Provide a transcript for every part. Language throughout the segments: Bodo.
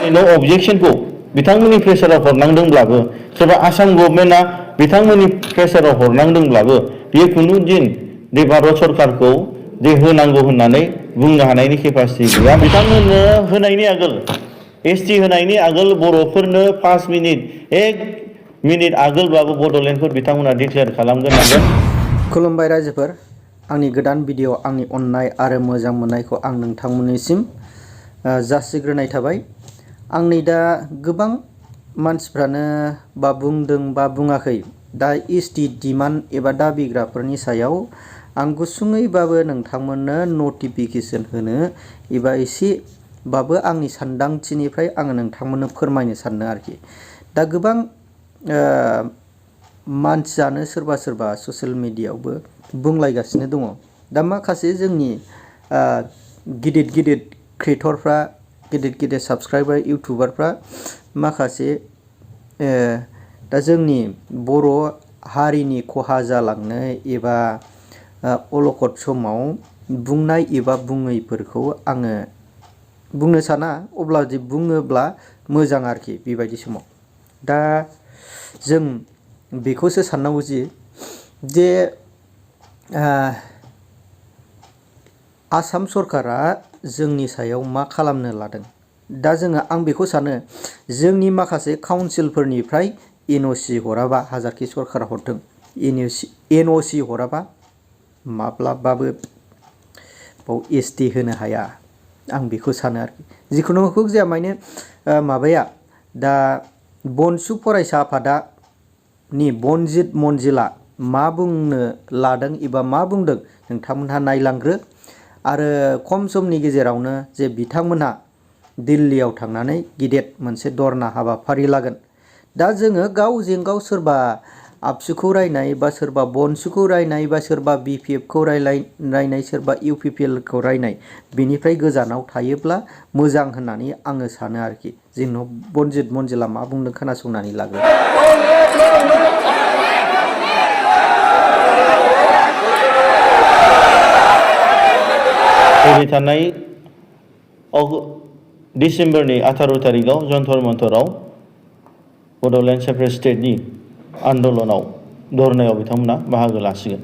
नो अबजेक्शनखौ बिथांमोननि प्रेसाराव हरनांदोंब्लाबो सोरबा आसाम गभर्नमेन्टआ बिथांमोननि प्रेसाराव हरनांदोंब्लाबो बियो खुनु दिन बे भारत सरकारखौ जे होनांगौ होननानै बुंनो हानायनि केपासिटि गैया। बिथांमोननो होनायनि आगोल एसटि होनायनि आगोल बर'फोरनो 5 मिनिट 1 मिनिट आगोलबाबो बड'लेण्डखौ बिथांमोना डिक्लेयार खालामग्रोनांगोन। खुलुमबाय रायजोफोर, आंनि गोदान भिडिअ आंनि अननाय आरो मोजां मोननायखौ आं नोंथांमोननिसिम जासिग्रोनाय थाबाय। आंनि दा गोबां मानसिफ्रानो बा बुंदों बा बुङाखै दा एसटि डिमान्ड एबा दाबिग्राफोरनि सायाव आं गुसुङैबाबो नोंथांमोननो नटिफिकेसन होनो एबा एसेबाबो आंनि सानदांथिनिफ्राय आङो नोंथांमोननो फोरमायनो सानो आरोखि। दा गोबां मानसियानो सोरबा सोरबा ससियेल मिडियायावबो बुंलायगासिनो दङ। दा माखासे जोंनि गिदिर गिदिर क्रिएटरफ्रा, गिदिर गिदिर साबस्क्राइबार इउटुबारफ्रा माखासे दा जोंनि बर' हारिनि खहा जालांनो एबा अलखद समाव बुंनाय एबा बुङैफोरखौ आङो बुंनो साना, अब्ला जे बुङोब्ला मोजां आरोखि बेबायदि समाव। दा जों बेखौसो साननांगौ जे आसाम सरकारा जोंनि सायाव मा खालामनो लादों। दा आं बेखौ सानो जोंनि माखासे काउन्सिलफोरनिफ्राय एनअसि हराबा, हाजारखि सरकारा हरदों, एनअसि हराबा माब्लाबाबो बाव एसटि होनो हाया, आं बेखौ सानो आरोखि। जिखुनु हक जाया माने माबाया दा बनसु फरायसा आफादानि बनजित मनजिला मा बुंनो लादों एबा मा बुंदों नोंथांमोनहा नायलांग्रो। आरो खम समनि गेजेरावनो जे बिथांमोनहा दिल्लीयाव थांनानै गिदिर मोनसे धरना हाबाफारि लागोन। दा जोङो गावजों गाव सोरबा आबसुखौ रायनाय बा सोरबा बनसुखौ रायनाय बा सोरबा बिपिएफखौ रायनाय सोरबा इउपिपिएलखौ रायनाय, बेनिफ्राय गोजानाव थायोब्ला मोजां होननानै आङो सानो आरोखि। जोंनाव बनजित मनजिला मा बुंदों खोनासंनानै लाग्रो। फैबाय थानाय डिसेम्बरनि 18 तारिखआव जन्तर मन्तराव बड'लेण्ड सेपारेट स्टेटनि आन्दलनाव धरनायाव बिथांमोना बाहागो लासिगोन।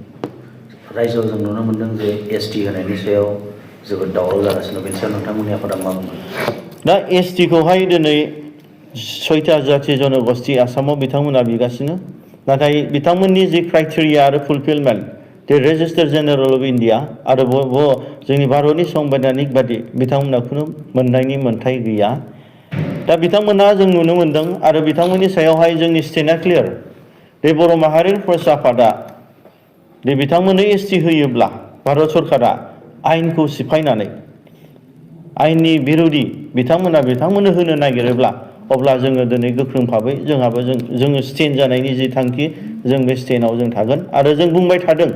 रायजोआव जों नुनो मोन्दों जे एसटि होनायनि सायाव जोबोद दावराव जागासिनो, बेनि सायाव नोंथांमोननि आफादा मा बुङो? दा एसटिखौहाय दिनै 6टा जाथि जनगोष्ठी आसामाव बिथांमोना बिगासिनो, नाथाय बिथांमोननि जि क्राइटेरिया आरो fulfilment the registrar general of India आरो जोंनि भारतनि संबैधानिक बादि बिथांमोना खुनु मोननायनि मोन्थाय गैया। दा बिथांमोना जों नुनो मोन्दों आरो बिथांमोननि सायावहाय जोंनि स्टेटआ क्लियार। बे बर' माहारियारि फरायसा आफादा दे बिथांमोननो एसटि होयोब्ला भारत सरकारा आयेनखौ सिफायनानै आयेननि बिरोधि बिथांमोननो होनो नागिरोब्ला अब्ला जोङो दिनै गोख्रों भाबै जोङो स्टेन्ड जानायनि जि थांखि जों बे स्टेन्डआव जों थागोन। आरो जों बुंबाय थादों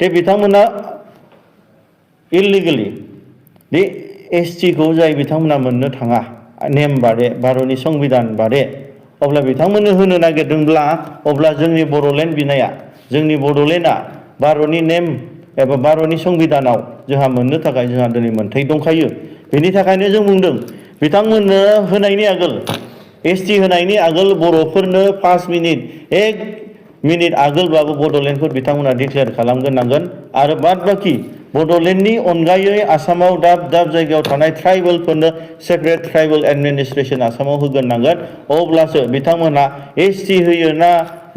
दे बिथांमोना इलिगेलि बे एसटिखौ जाय बिथांमोना मोननो थाङा नेम बादे भारतनि संबिधान बादे, अब्ला बिथांमोननो होनो नागिरदोंब्ला अब्ला जोंनि बड'लेण्ड बिनाया, जोंनि बड'लेण्डआ भारतनि नेम एबा भारतनि संबिधानाव जोंहा मोननो थाखाय जोंहा दिनै मोन्थाय दंखायो। बेनि थाखायनो जों बुंदों बिथांमोननो होनायनि आगोल, एसटि होनायनि आगोल बर'फोरनो 5 मिनिट 1 मिनिट आगोलबाबो बड'लेण्डखौ बिथांमोना डिक्लेयार खालामग्रोनांगोन। आरो बाद बाखि बड'लेण्डनि अनगायै आसामाव दाब दाब जायगायाव थानाय ट्राइबेलफोरनो सेपारेट ट्राइबेल एडमिनिस्ट्रेसन आसामाव होग्रोनांगोन। अब्लासो बिथांमोना एसटि होयो ना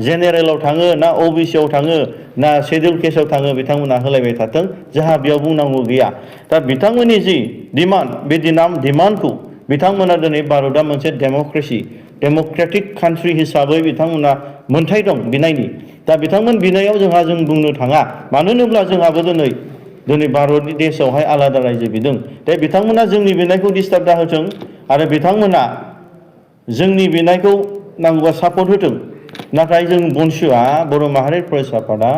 जेनेरेलाव थाङो ना अबिसिआव थाङो ना शेड्युल केसआव थाङो बिथांमोना होलायबाय थाथों, जोंहा बेयाव बुंनांगौ गैया। दा बिथांमोननि जि डिमान्ड, बे डिमान्डखौ बिथांमोना दिनै भारतआ मोनसे डेम'क्रेटिक कान्ट्रि हिसाबै बिथांमोना मोन्थाय दं बिनायनि। दा बिथांमोन बिनायाव जों बुंनो थाङा, मानो होनोब्ला जोंहाबो दिनै भारतनि देशआवहाय आलादा रायजो बिदों। दा बिथांमोना जोंनि बिनायखौ डिस्टार्ब दाहोथों आरो बिथांमोना जोंनि बिनायखौ नांगौबा सापर्ट होथों। नाथाय जों बनसुआ बर' माहारि फरायसा आफादा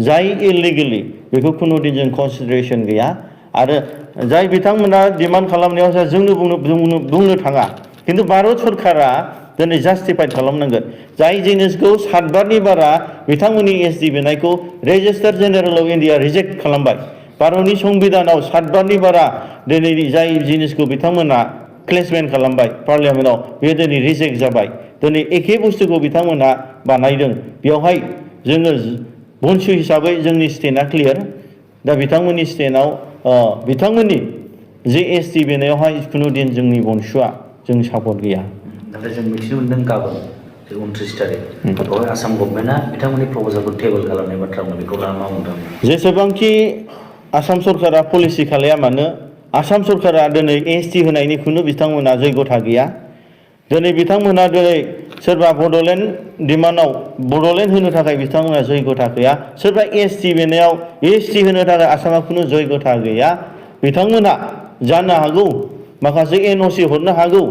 जाय इलिगेलि बेखौ खुनु दिन जों कनसिडारेसन गैया। आरो जाय बिथांमोना डिमान्ड खालामनायाव जोंनो बुंनो थाङा, खिन्थु भारत सरकारा दिनै जास्टिफाइड खालामनांगोन। जाय जिनिसखौ 7 बारनि बारा बिथांमोननि एसटि बिनायखौ registrar general of India reject खालामबाय। भारतनि संबिधानाव 7 बारनि बारा दिनै जाय जिनिसखौ बिथांमोना क्लेसमेन्ट खालामबाय पार्लियामेन्टआव, बे दिनै रिजेक्ट जाबाय। दिनै एखे बुस्थुखौ बिथांमोना बानायदों। बेवहाय जोङो बनसु हिसाबै जोंनि स्टेटआ क्लियार। दा बिथांमोननि स्टेटआव बिथांमोननि जे एसटि बेनायावहाय खुनु दिन जोंनि बनसुआ जों सापर्ट गैया। नाथाय जों मिथिनो मोन्दों गाबोन जे 29 तारिख बेवहाय आसाम गभर्नमेन्टआ बिथांमोननि प्रप'जालखौ टेबोल खालामनाय बाथ्रा बुंदों, बेखौ मा बुंदों? जेसेबांखि आसाम सरकारा पलिसि खालाया मानो, आसाम सरकारा दिनै एसटि होनायनि खुनु बिथांमोना जैगथा गैया। दिनै बिथांमोना दिनै सोरबा बड'लेण्ड डिमान्डआव बड'लेण्ड होनो थाखाय बिथांमोना जैगथा गैया। सोरबा एसटि बेनायाव एसटि होनो थाखाय आसामा खुनु जैगथा गैया। बिथांमोना जानो हागौ माखासे एनअसि हरनो हागौ,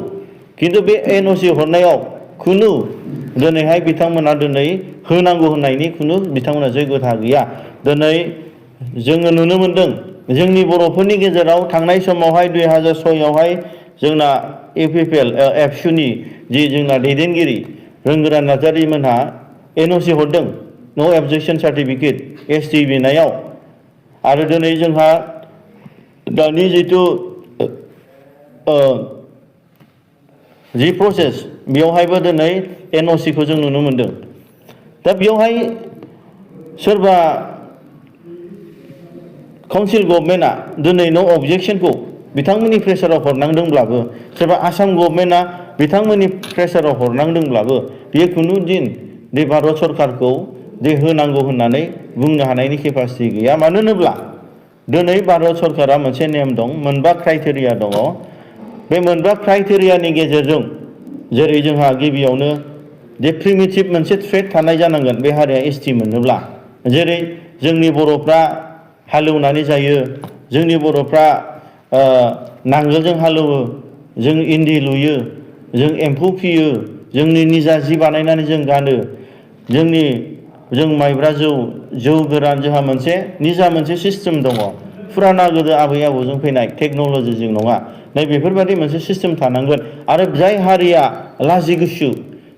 खिन्थु बे एनअसि हरनायाव खुनु दिनैहाय बिथांमोना दिनै होनांगौ होननायनि खुनु बिथांमोना जैगथा गैया। दिनै जोङो नुनो मोन्दों जोंनि बर'फोरनि गेजेराव थांनाय समावहाय 2006आवहाय जोंना इउपिपिएल एबसुनि जि जोंना दैदेनगिरि रोंगोरा नार्जारि मोनहा एनअसि हरदों, नो अबजेक्शन सार्टिफिकेट एसटि बिनायाव। आरो दिनै जोंहा दानि जिथु जि प्रसेस बेवहायबो दिनै एनअसिखौ जों नुनो मोन्दों। दा बेवहाय सोरबा काउन्सिल गभर्नमेन्टआ दिनै नो अबजेक्शनखौ बिथांमोननि प्रेसाराव हरनांदोंब्लाबो, सोरबा आसाम गभर्नमेन्टआ बिथांमोननि प्रेसाराव हरनांदोंब्लाबो, बेयो खुनु दिन बे भारत सरकारखौ जे होनांगौ होननानै बुंनो हानायनि केपासिटि गैया। मानो होनोब्ला दिनै भारत सरकारा मोनसे नेम दं, मोनबा क्राइटेरिया दङ। बे मोनबा क्राइटेरियानि गेजेरजों जेरै जोंहा गिबियावनो जे प्रिमिटिभ मोनसे थ्रेड थानाय जानांगोन बे हारिया एसटि मोनोब्ला। जेरै जोंनि बर'फ्रा हालेवनानै जायो, जोंनि बर'फ्रा नांगोलजों हालेवो, जों इन्दि लुयो, जों एम्फौ फियो, जोंनि निजा जि बानायनानै जों गानो, जों माइब्रा जौ गोरान जोंहा मोनसे निजा मोनसे सिस्टेम दङ। फुराना गोदो आबै आबौजों फैनाय टेक्न'लजिजों नङा। नै बेफोरबायदि मोनसे सिस्टेम थानांगोन। आरो जाय हारिया लाजि गुसु,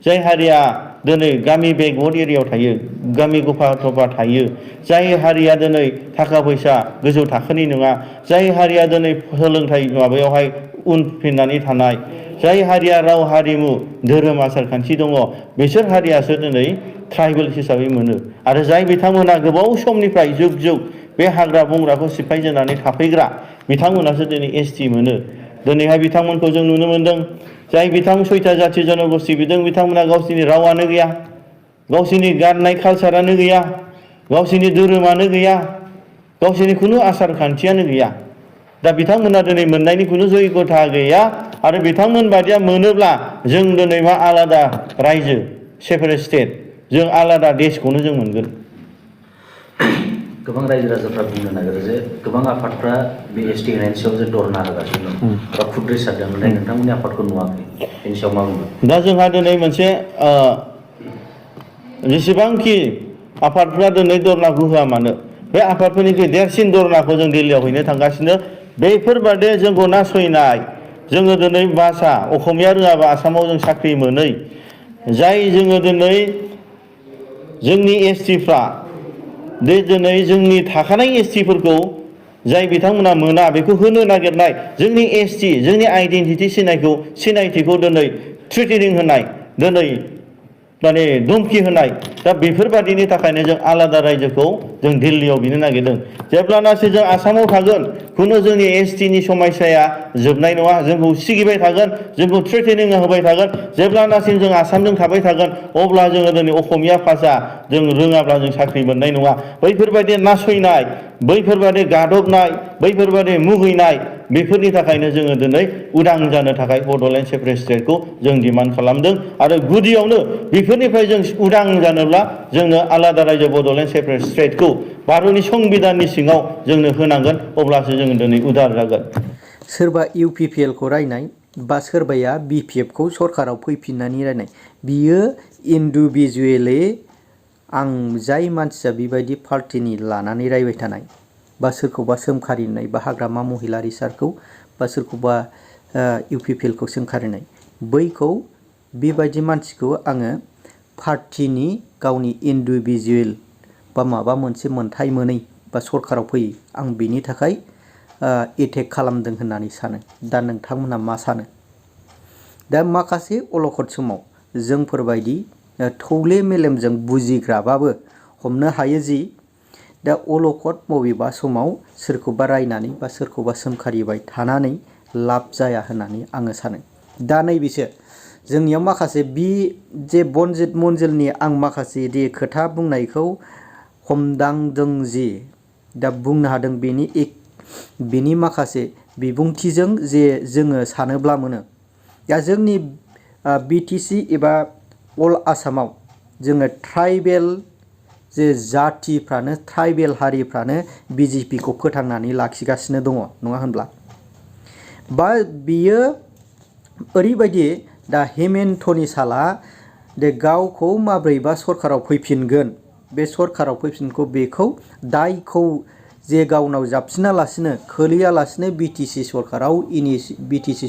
जाय हारिया दिनै गामि बेकवार्ड एरियायाव थायो, गामि गफा थफा थायो, जाय हारिया दिनै थाखा फैसा गोजौ थाखोनि नङा, जाय हारिया दिनै सोलोंथाइ माबायावहाय उनफिननानै थानाय, जाय हारिया राव हारिमु धोरोम आसार खान्थि दङ, बिसोर हारियासो दिनै ट्राइबेल हिसाबै मोनो। आरो जाय बिथांमोना गोबाव समनिफ्राय जुग जुग बे हाग्रा बंग्राखौ सिफायजेननानै थाफैग्रा बिथांमोनासो दिनै एसटि मोनो। दिनैहाय बिथांमोनखौ जों नुनो मोन्दों, जाय बिथां 6था जाथि जनगोष्ठी बिदों बिथांमोना गावसिनि रावानो गैया, गावसिनि गाननाय कालसारानो गैया, गावसिनि धोरोमानो गैया, गावसिनि खुनु आसार खान्थियानो गैया। दा बिथांमोना दिनै मोननायनि खुनु जैगथा गैया। आरो बिथांमोन बादिया मोनोब्ला जों दिनै मा आलादा रायजो, सेपारेट स्टेट, जों आलादा देशखौनो जों मोनगोन। गोबां रायजो राजाफ्रा बुंनो नागिरो जे गोबां आफादफ्रा बे एसटि होनायनि सायाव जे धरना होगासिनो दं बा खुद्रिसारदों, नाथाय नोंथांमोननि आफादखौ नुवाखै, बेनि सायाव मा बुंगोन? दा जोंहा दिनै मोनसे जेसेबांखि आफादफ्रा दिनै धरनाखौ होआ मानो, बे आफादफोरनिख्रुइ देरसिन धरनाखौ जों दिल्लीयाव हैनो थांगासिनो। बेफोरबादि जोंखौ नासयनाय, जोङो दिनै भाषा असमिया रोङाबा आसामाव जों साख्रि मोनै, जाय जोङो दिनै जोंनि एसटिफ्रा दिनै जोंनि थाखानाय एसटिफोरखौ जाय बिथांमोना मोना बेखौ होनो नागिरनाय, जोंनि एसटि जोंनि आइडेन्टिटि सिनायथिखौ दिनै थ्रेटेनिं होनाय, दिनै माने धमखि होनाय, दा बेफोरबादिनि थाखायनो जों आलादा रायजोखौ जों दिल्लीयाव बिनो नागिरदों। जेब्लानासि जों आसामाव थागोन खुनु जोंनि एसटिनि समस्याया जोबनाय नङा, जोंखौ सिगिबाय थागोन, जोंखौ थ्रेटेनिं होबाय थागोन। जेब्लानासिम जों आसामजों थाबाय थागोन अब्ला जोङो दिनै असमिया भाषा जों रोङाब्ला जों साख्रि मोननाय नङा। बैफोरबायदि नासयनाय, बैफोरबायदि गादबनाय, बैफोरबायदि मुगैनाय, बेफोरनि थाखायनो जोङो दिनै उदां जानो थाखाय बड'लेण्ड सेपारेट स्टेटखौ जों डिमान्ड खालामदों। आरो गुदियावनो बेफोरनिफ्राय जों उदां जानोब्ला जोंनो आलादा रायजो बड'लेण्ड सेपारेट स्टेटखौ भारतनि संबिधाननि सिङाव जोंनो होनांगोन, अब्लासो जोङो दिनै उदार जागोन। सोरबा इउपिपिएलखौ रायनाय बा सोरबाया बिपिएफखौ सरकाराव फैफिननानै रायनाय, बियो इन्डिभिजुवेलि आं जाय मानसिया बेबायदि पार्टिनि लानानै रायबाय थानाय बा सोरखौबा सोमखारिनाय बा हाग्रामा महिलारि सारखौ बा सोरखौबा इउपिपिएलखौ सोंखारिनाय, बैखौ बेबायदि मानसिखौ आङो पार्टिनि गावनि इन्डिभिजुवेल बा माबा मोनसे मोनथाय मोनै बा सरकाराव फैयो, आं बिनि थाखाय एटेक खालामदों होननानै सानो। दा नोंथांमोनहा मा सानो? दा माखासे अलखद समाव जोंफोरबायदि थौले मेलेमजों बुजिग्राबाबो हमनो हायो जि दा अलखद बबेबा समाव सोरखौबा रायनानै बा सोरखौबा सोंखारिबाय थानानै लाब जाया होननानै आङो सानो। दा नैबेसो जोंनियाव माखासे बि जे बनजित मन्जिलनि आं माखासे दे खोथा बुंनायखौ हमदांदों जि दा बुंनो हादों बेनि माखासे बिबुंथिजों जे जोङो सानोब्ला मोनो दा जोंनि BTC एबा अल आसामाव जोङो ट्राइबेल जे जातिफ्रानो ट्राइबेल हारिफ्रानो BJPखौ फोथांनानै लाखिगासिनो दङ नङा होनब्ला बा बियो ओरैबायदि दा हेमेन्टनि साला दे गावखौ माब्रैबा सरकाराव फैफिनगोन बे सरकाराव फैफिनखौ बेखौ दायखौ जे गावनाव जाबसिनालासिनो खोलैयालासिनो BTC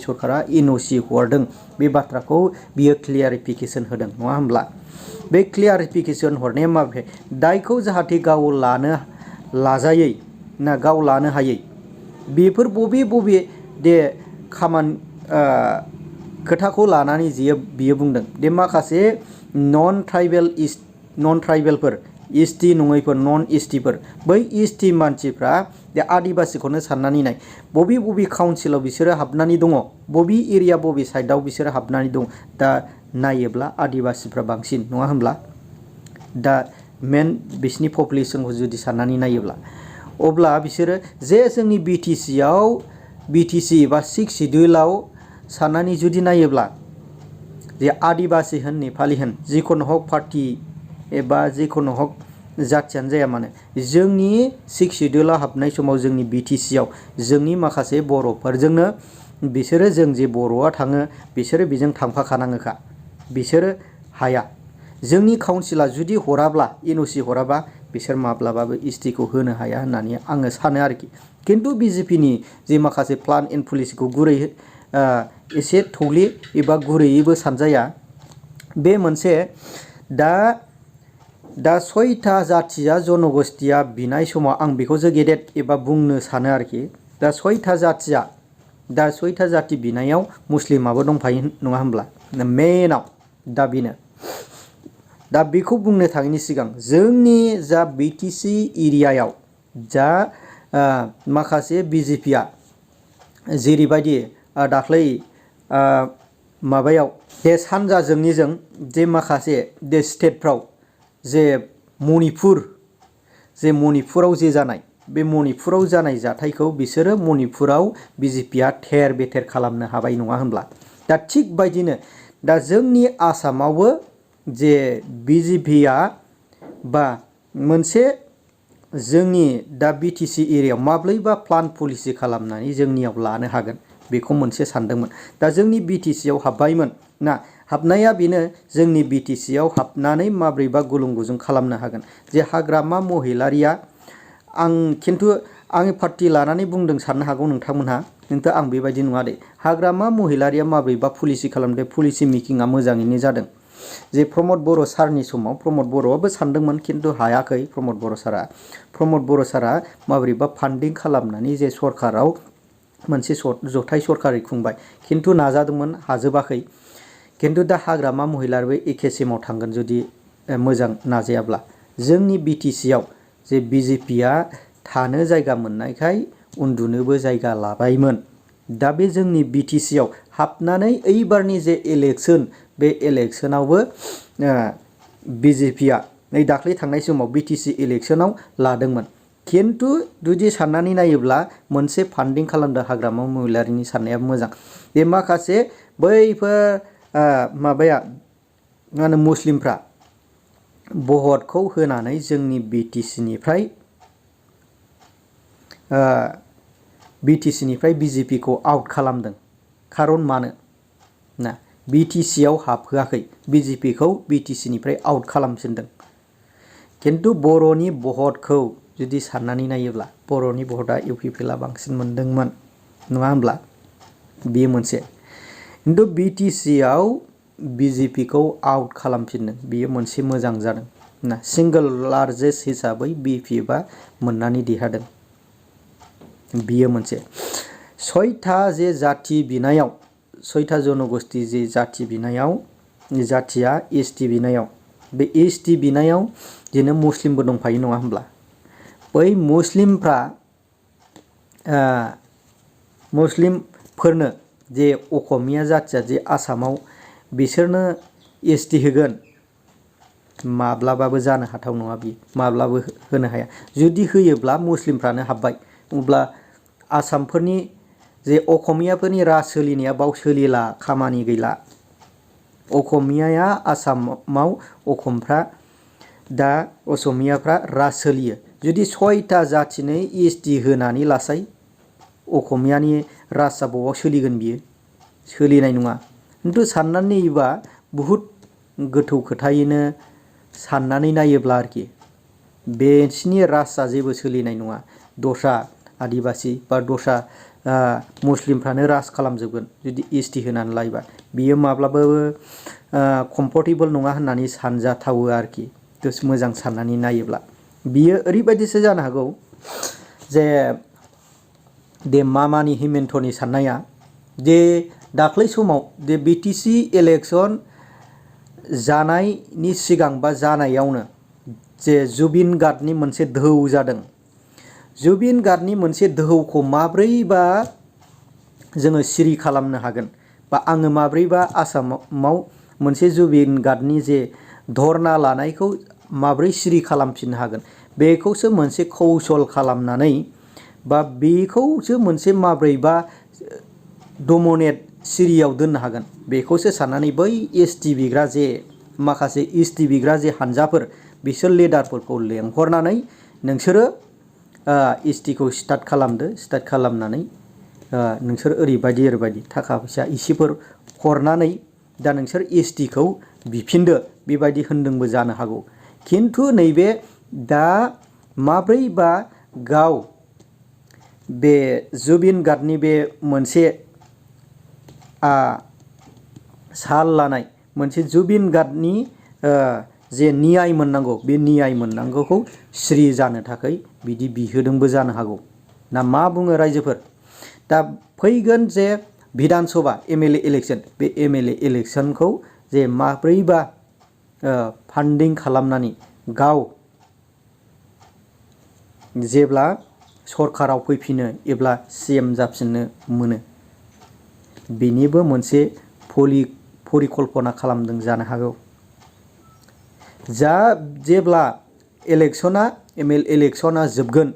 सरकारा NOC हरदों बे बाथ्राखौ बियो क्लियारिफिकेसन होदों नङा होमब्ला बे क्लियारिफिकेसन हरनाया माबे दायखौ जाहाथे गाव लाजायै ना गाव लानो हायै बेफोर बबे दे खोथाखौ लानानै बियो बुंदों दे माखासे नन ट्राइबेलफोर ST नङैफोर नन STफोर बै ST मानसिफ्रा दे आदिबासिखौनो साननानै नाय बबे काउन्सिलाव बिसोरो हाबनानै दङ बबे एरिया बबे साइडआव बिसोरो हाबनानै दं दा नायोब्ला आदिबासिफ्रा बांसिन नङा होमब्ला दा मेन बिसिनि पपुलेसनखौ जुदि साननानै नायोब्ला अब्ला बिसोरो जे जोंनि BTC एबा 6 सिडिउलाव साननानै जुदि नायोब्ला जे आदिबासि होन नेपालि होन जिखुनु हक पार्टि एबा जिखुनु हक जाथियानो जाया मानो जोंनि 6 सिडिउलाव हाबनाय समाव जोंनि BTCआव जोंनि माखासे बर'फोरजोंनो बिसोरो जों जे बर'आ थाङो बिसोरो बेजों थांफाखानाङोखा बिसोरो हाया जोंनि काउन्सिला जुदि हराब्ला NOC हराबा बिसोर माब्लाबाबो STखौ होनो हाया होननानै आङो सानो आरोखि खिन्थु BJPनि जे माखासे प्लान एन्ड पलिसिखौ गुरै एसे थौले एबा गुरैयैबो सानजाया बे मोनसे दा 6था जाथिया जनगोष्ठीया बिनाय समाव आं बेखौसो गेदेर एबा बुंनो सानो आरोखि दा 6था जाथि बिनायाव मुस्लिमाबो दंफायो नङा होमब्ला मेनाव दा बेनो दा बेखौ बुंनो थाङैनि सिगां जोंनि जा BTC एरियायाव जा माखासे BJPआ जेरैबायदि दाख्लै माबायाव बे सानजा जोंनिजों जे माखासे दे स्टेटफ्राव जे मणिपुराव जे जानाय बे मणिपुराव जानाय जाथायखौ बिसोरो मणिपुराव BJPआ थेर बेथेर खालामनो हाबाय नङा होनब्ला दा थिग बायदिनो दा जोंनि आसामावबो जे BJPआ बा मोनसे जोंनि दा BTC एरियायाव माब्लैबा प्लान पलिसि खालामनानै जोंनियाव लानो हागोन बेखौ मोनसे सानदोंमोन दा जोंनि BTCआव हाबबायमोन ना हाबनाया बेनो जोंनि BTCआव हाबनानै माब्रैबा गुलुं गुजुं खालामनो हागोन जे हाग्रामा महिलारिया खिन्थु आंनि पार्टि लानानै बुंदों साननो हागौ नोंथांमोनहा खिन्थु आं बेबायदि नङा दे हाग्रामा महिलारिया माब्रैबा पलिसि खालामदों पलिसि मेकिंआ मोजाङैनो जादों जे प्रमद बर' सारनि समाव प्रमद बर'आबो सानदोंमोन खिन्थु हायाखै प्रमद बर' सारा माब्रैबा फान्डिं खालामनानै जे सरकाराव मोनसे जथाय सरकारि खुंबाय खिन्थु नाजादोंमोन हाजोबाखै खिन्थु दा हाग्रामा महिलारिबो एखे सेमाव थांगोन जुदि मोजां नाजायाब्ला जोंनि BTCआव जे BJPआ थानो जायगा मोननायखाय उन्दुनोबो जायगा लाबायमोन दा बे जोंनि BTCआव हाबनानै ओइबारनि जे इलेक्सन बे इलेक्सनावबो BJPआ नै दाख्लै थांनाय समाव BTC इलेक्सनाव लादोंमोन खिन्थु जुदि साननानै नायोब्ला मोनसे फान्डिं खालामदों हाग्रामा महिलारिनि साननाया मोजां बे माखासे बैफोर माबाया मा होनो मुस्लिमफ्रा भटखौ होनानै जोंनि BTCनिफ्राय BJPखौ आउट खालामदों खारन मानो ना BTCआव हाबहोआखै BJPखौ BTCनिफ्राय आउट खालामफिनदों खिन्थु बर'नि भटखौ जुदि साननानै नायोब्ला बर'नि भटआ UPPLआ बांसिन मोनदोंमोन नङा होमब्ला बेयो मोनसे खिन्थु BTCआव BJPखौ आउट खालामफिनदों बेयो मोनसे मोजां जादों ना सिंगल लार्जेस्ट हिसाबै BJPआ मोननानै देरहादों बियो मोनसे 6था जे जाथि बिनायाव सयथा जनगोष्ठी जे जाथि बिनायाव जाथिया एसटि बिनायाव बे एसटि बिनायाव बिदिनो मुस्लिमबो दंफायो नङा होमब्ला बै मुस्लिमफोरनो जे असमिया जाथिया जे आसामाव बिसोरनो एसटि होगोन माब्लाबाबो जानो हाथाव नङा बियो माब्लाबो होनो हाया जुदि होयोब्ला मुस्लिमफ्रानो हाबबाय अब्ला आसामफोरनि जे असमियाफोरनि राज सोलिनाया बाव सोलिला खामानि गैला असमियाया आसामाव दा असमियाफ्रा राज सोलियो जुदि 6टा जाथिनो एसटि होनानै लासाय असमियानि राजआ बबाव सोलिगोन बियो सोलिनाय नङा खिन्थु साननानै नायोबा बुहुद गोथौ खोथायैनो साननानै नायोब्ला आरोखि बिसिनि राजआ जेबो सोलिनाय नङा दस्रा आदिबासि बा दस्रा मुस्लिमफ्रानो राज खालामजोबगोन जुदि एसटि होनानै लायोबा बियो माब्लाबाबो कमफर्टेबल नङा होननानै सानजाथावो आरोखि मोजां साननानै नायोब्ला बियो ओरैबायदिसो जानो हागौ जे मामानि हिमेन्टनि साननाया जे दाख्लै समाव जे बिटिसि इलेक्सन जानायनि सिगां बा जानायावनो जे जुबिन गार्डनि मोनसे दोहौ जादों जुबिन गार्डनि मोनसे दोहौखौ माब्रैबा जोङो सिरि खालामनो हागोन बा आङो माब्रैबा आसामाव मोनसे जुबिन गार्डनि जे धरना लानायखौ माब्रै सिरि खालामफिननो हागोन बेखौसो मोनसे कौशल खालामनानै बा बेखौसो मोनसे माब्रैबा डमिनेट सिरियाव दोननो हागोन बेखौसो साननानै बै एसटि बिग्रा जे माखासे एसटि बिग्रा जे हानजाफोर बिसोर लिडारफोरखौ लेंहरनानै नोंसोरो एसटिखौ स्टार्ट खालामदो स्टार्ट खालामनानै नोंसोर ओरैबायदि थाखा फैसा इसेफोर हरनानै दा नोंसोर एसटिखौ बिफिनदो बेबायदि होनदोंबो जानो हागौ खिन्थु नैबे दा माब्रैबा गाव बे जुबिन गार्डनि बे मोनसे साल लानाय मोनसे जुबिन गार्डनि जे नियाय मोननांगौ बे नियाय मोननांगौखौ स्रि जानो थाखाय बिदि बिहोदोंबो जानो हागौ ना मा बुङो रायजोफोर दा फैगोन जे बिधान सभा एमएलए इलेक्सन बे एमएलए इलेक्सनखौ जे माब्रैबा फान्डिं खालामनानै गाव जेब्ला सरकाराव फैफिनो एब्ला सिएम जाफिननो मोनो बेनिबो मोनसे परिकल्पना खालामदों जानो हागौ जेब्ला एमएलए इलेक्सना जोबगोन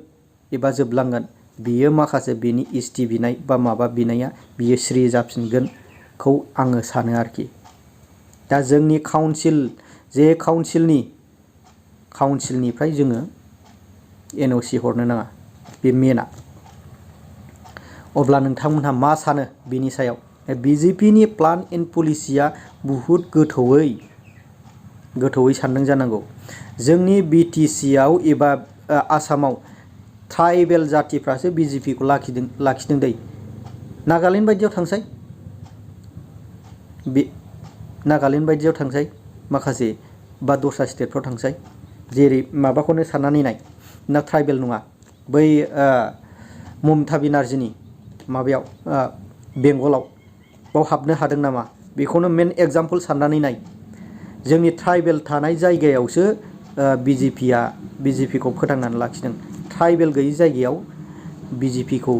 एबा जोबलांगोन बियो माखासे बेनि एसटि बिनाय बा माबा बिनाया बियो स्रि जाफिनगोनखौ आङो सानो आरोखि दा जोंनि काउन्सिलनिफ्राय जोङो एनअसि हरनो नाङा बे मेना अब्ला नोंथांमोनहा मा सानो बिनि सायाव बिजेपिनि प्लान एन्ड पलिसिया बुहुद गोथौयै सानदों जानांगौ जोंनि बिटिसिआव एबा आसामाव ट्राइबेल जातिफ्रासो बिजेपिखौ लाखिदों दै नागालेण्ड बायदियाव थांसाय माखासे बा दस्रा स्टेटफ्राव थांसाय जेरै माबाखौनो साननानै नाय ना ट्राइबेल नङा बै ममता बेनार्जीनि माबायाव बेंगलाव बाव हाबनो हादों नामा बेखौनो मेन एग्जाम्पल साननानै नाय जोंनि ट्राइबेल थानाय जायगायावसो बिजेपिखौ फोथांनानै लाखिदों ट्राइबेल गैयै जायगायाव बिजेपिखौ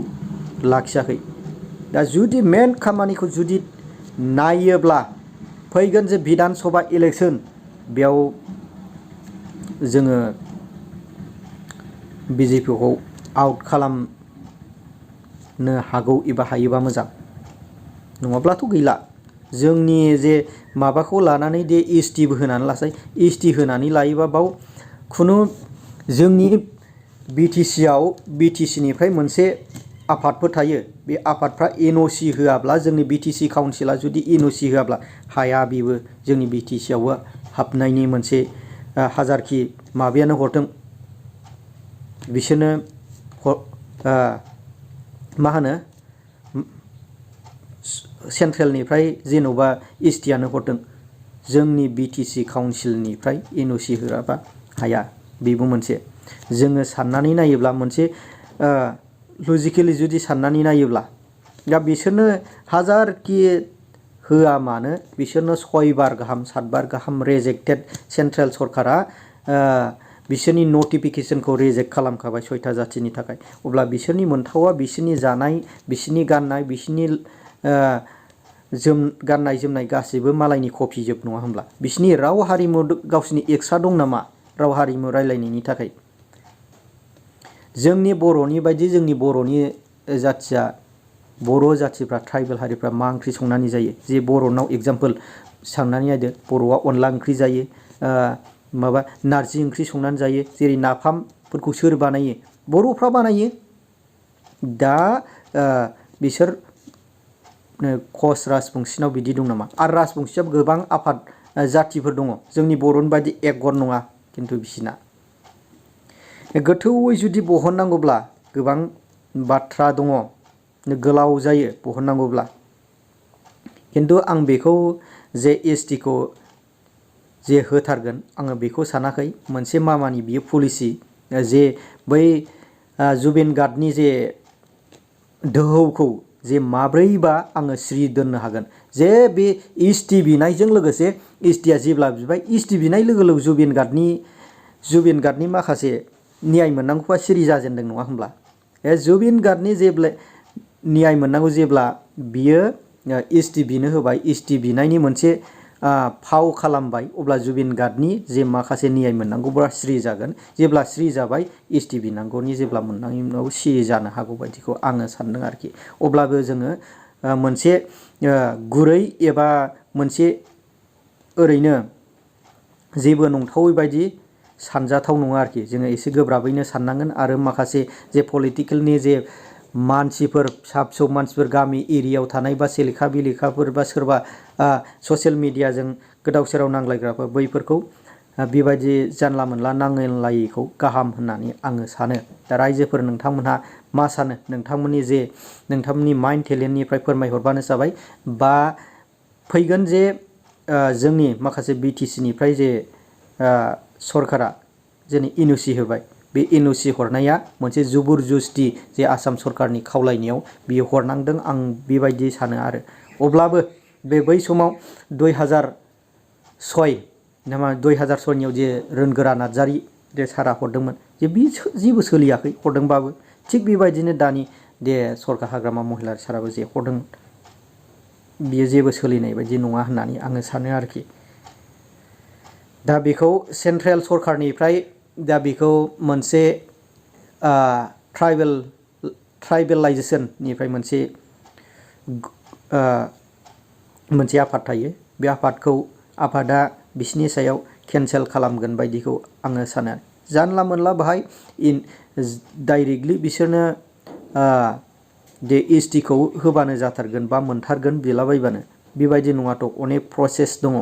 लाखियाखै दा जुदि मेन खामानिखौ जुदि नायोब्ला फैगोन जे बिधान सभा इलेक्सन बेयाव जोङो बिजेपिखौ आउट खालामनो हागौ एबा हायोबा मोजां नङाब्लाथ' गैला जोंनि जे माबाखौ लानानै दे एसटिबो होनानै लासाय एसटि होनानै लायोबा बाव खुनु जोंनि बिटिसिनिफ्राय मोनसे आफादफोर थायो बे आफादफ्रा एनअसि होआब्ला जोंनि बिटिसि काउन्सिला जुदि एनअसि होआब्ला हाया बेबो जोंनि बिटिसिआवबो हाबनायनि मोनसे हाजारखि माबायानो हरथों बिसोरनो मा होनो सेन्ट्रेलनिफ्राय जेन'बा एसटिआनो हरदों जोंनि बिटिसि काउन्सिलनिफ्राय एनअसि होआबा हाया बेबो मोनसे जोङो साननानै नायोब्ला मोनसे लजिकेलि जुदि साननानै नायोब्ला दा बिसोरनो हाजारखि होआ मानो बिसोरनो 6 बार गाहाम 7 बार गाहाम रेजेक्टेड सेन्ट्रेल सरकारा बिसोरनि नटिफिकेशनखौ रेजेक्ट खालामखाबाय 6टा जातिनि थाखाय। अब्ला बिसोरनि मोनथावा बिसोरनि जानाय, बिसोरनि गाननाय, बिसोरनि गाननाय जोमनाय गासैबो मालायनि कपि जोब नङा होमब्ला? बिसोरनि राव हारिमु गावसिनि एक्सट्रा दं नामा राव हारिमु रायलायनायनि थाखाय? जोंनि बर'नि बायदि जोंनि बर'नि जाथिया बर' जातिफ्रा ट्राइबेल हारिफ्रा मा ओंख्रि संनानै जायो? जे बर'नाव एग्जाम्पल साननानै नायदो, बर'आ अनला ओंख्रि जायो, माबा नारजि ओंख्रि संनानै जायो, जेरै नाफामफोरखौ सोर बानायो? बर'फ्रा बानायो। दा बिसोर कच राजबंसिनाव बिदि दं नामा? आरो राजबंसियाव गोबां आफाद जातिफोर दङ, जोंनि बर'नि बायदि एकगत नङा खिन्थु बिसिना। गोथौयै जुदि बहननांगौब्ला गोबां बाथ्रा दङ, गोलाव जायो बहननांगौब्ला। खिन्थु आं बेखौ जे ST खौ जे होथारगोन आङो बेखौ सानाखै। मोनसे मामानि बियो पलिसि जे बै जुबिन गार्डनि जे दोहौखौ जे माब्रैबा आङो स्रि दोननो हागोन। जे बे ST बिनायजों लोगोसे ST आ जेब्ला बिबाय, ST बिनाय लोगो लोगो जुबिन गार्डनि माखासे न्याय मोननांगौआ सिरि जाजेनदों नङा होमब्ला? जुबिन गार्डनि जेब्ला न्याय मोननांगौ जेब्ला बियो ST बिनो होबाय, ST बिनायनि मोनसे फाव खालामबाय, अब्ला जुबिन गार्डनि जे माखासे न्याय मोननांगौब्ला स्रि जागोन। जेब्ला स्रि जाबाय, ST बिनांगौनि जेब्ला मोननांगौ सिरि जानो हागौ बायदिखौ आङो सानदों आरोखि। अब्लाबो जोङो मोनसे गुरै एबा मोनसे ओरैनो जेबो नंथावै बायदि सानजाथाव नङा आरोखि। जोङो एसे गोब्राबैनो साननांगोन आरो माखासे जे पलिटिकेलनि जे मानसिफोर, फिसा फिसौ मानसिफोर गामि एरियायाव थानाय बा सेलेखा बिलेखाफोर बा सोरबा ससियेल मिडियाजों गोदाव सोराव नांलायग्राफोर, बैफोरखौ बेबायदि जानला मोनला नांलायिखौ गाहाम होननानै आङो सानो। दा रायजोफोर नोंथांमोनहा मा सानो? नोंथांमोननि माइन्ड टेलेन्टनिफ्राय फोरमायहरबानो जाबाय। बा फैगोन जे जोंनि माखासे BTC निफ्राय जे सरकारा जेनै NOC होबाय, बे NOC हरनाया मोनसे जुबुर जुस्ति जे आसाम सरकारनि खावलायनायाव बियो हरनांदों, आं बेबायदि सानो आरो। अब्लाबो बै समाव 2006नियाव जे रोनगोरा नार्जारि जे सारा हरदोंमोन, जे बे जेबो सोलियाखै हरदोंबाबो। थिग बेबायदिनो दानि दे सरकार हाग्रामा महिलारि साराबो जे हरदों, बियो जेबो सोलिनाय बायदि नङा होननानै आङो सानो आरोखि। दा बेखौ सेन्ट्रेल सरकारनिफ्राय दा बेखौ मोनसे ट्राइबेलाइजेसननिफ्राय मोनसे आफाद थायो। बे आफादा बिसिनि सायाव केन्सेल खालामगोन बायदिखौ आङो सानो। जानला मोनला बाहाय डाइरेक्टलि बिसोरनो ST खौ होबानो जाथारगोन बा मोनथारगोन बिलाबायबानो, बेबायदि नङाथ'। अनेक प्रसेस दङ।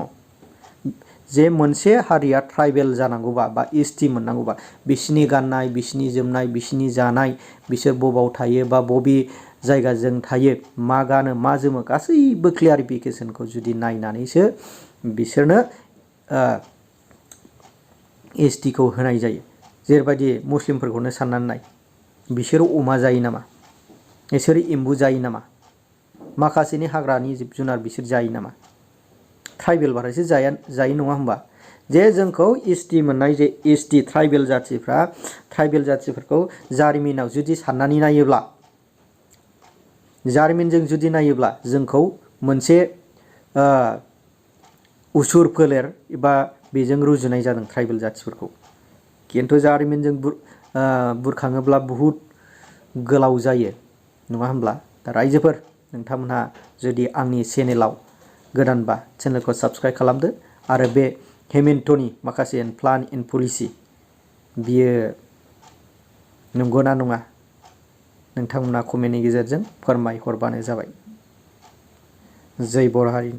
जे मोनसे हारिया ट्राइबेल जानांगौबा बा ST मोननांगौबा बिसिनि गाननाय, बिसिनि जोमनाय, बिसिनि जानाय, बिसोर बबाव थायो बा बबे जायगाजों थायो, मा गानो मा जोमो, गासैबो क्लियारिफिकेसनखौ जुदि नायनानैसो बिसोरनो ST खौ होनाय जायो। जेरैबायदि मुस्लिमफोरखौनो साननानै नाय, बिसोरो अमा जायो नामा? बिसोरो एम्बु जायो नामा? माखासेनि हाग्रानि जिब जुनार बिसोर जायो नामा? ट्राइबेल बारायसो जायो नङा होमबा? जे जोंखौ ST मोननाय जे ST ट्राइबेल जाथिफोरखौ जारिमिनाव जुदि साननानै नायोब्ला, जारिमिनजों जुदि नायोब्ला जोंखौ मोनसे उसुर फोलेर एबा बेजों रुजुनाय जादों ट्राइबेल जाथिफोरखौ। खिन्थु जारिमिनजों बुरखाङोब्ला बहुद गोलाव जायो नङा होमब्ला? दा रायजोफोर नोंथांमोनहा जुदि आंनि चेनेलाव गोदानबा चेनेलखौ साबस्क्राइब खालामदो आरो बे हेमेन्टनि माखासे प्लान एन्ड पलिसि बियो नंगौना नङा नोंथांमोना कमेन्टनि गेजेरजों फोरमायहरबानो जाबाय। जै बर' हारि।